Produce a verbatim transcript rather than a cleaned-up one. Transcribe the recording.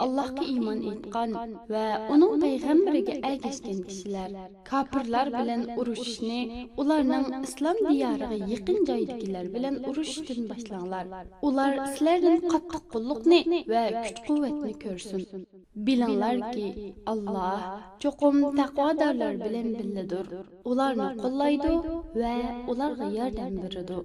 ئاللاھقا ئىمان ئېيتقان ۋە ئۇنىڭ پەيغەمبىرىگە ئەگەشكەن كىشىلەر، كاپىرلار بىلەن ئۇرۇشۇشنى ئۇلارنىڭ ئىسلام دىيارىغا يېقىن جايدىكىلەر بىلەن ئۇرۇشۇشتىن باشلاڭلار. ئۇلار سىلەردىن قاتتىق قۇللۇقنى ۋە كۈچ-قۇۋۋەتنى كۆرسۇن. بىلىڭلاركى، ئاللاھ چوقۇم تەقۋادارلار بىلەن بىللىدۇر. ئۇلارنى قوللايدۇ ۋە ئۇلارغا ياردەم بېرىدۇ.